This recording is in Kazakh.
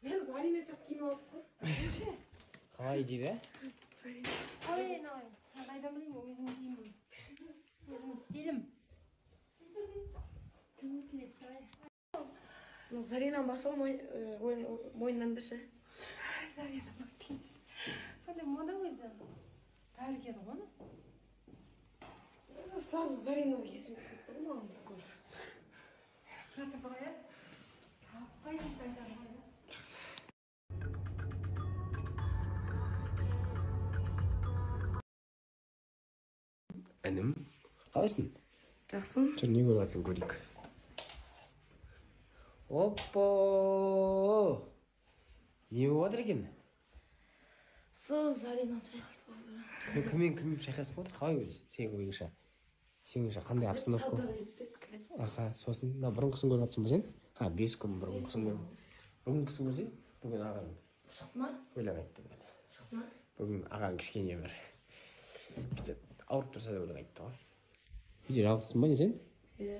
Мен Зарина сияқты киініп алыпсың ғой. Қалай дейді? Ой, ой, қайдан білейін, өзімнің киімім. Өзімнің стилім. Кім тілеп, давай. Мына Заринаның басы ғой, мойнынан да ше. Зарина басы емес. Сондай мода өзі. Бәрі киеді ғой оны. Сразу Зарина есіме түсіп кетті ғой маған көріп. Қатып ғой, иә? Таппайсың қайдан ғой, иә? Жақсы. Інім, қалайсың? Жақсымын. Жүр, не көріп жатсың, көрейік. Оппа! Не болып жатыр екен? Сол Заринаның шайқасы болып жатыр. Кіммен кім шайқасып отыр? Қалай көресің? Сенің ойыңша. Сенің ойыңша қандай обстановка? Сауда өтпеді, кім еді? Аха, сосын мына бұрынғысын көріп жатсың ба сен? Ха, 5 күн бұрынғысын көріп. Бүгінгісін көрсең, бүгін ағаң Шықты ма? Өлең айтты бүгін. Шықты ма? Бүгін ағаң кішкене бір бүйтіп ауырып тұрса да өлең айтты ғой. Үйде жалғызсың ба не сен? Иә.